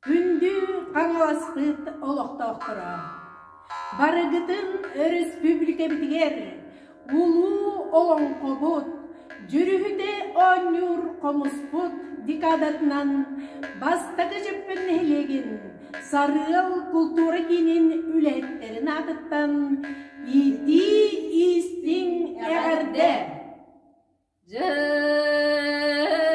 Күндү Хаҥаласпыт олохтоохторо! Барыгытын өрөспүүбүлүкэбитигэр улуу олоҥхобут, дьүрүһүтэ оонньуур хомуспут декадатынан Бастакы Дьөппөн нэһилиэгин Сарыал култуура киинин үлэһиттэрин аатыттан иитии-иистиҥ эҕэрдэ! Дьэ!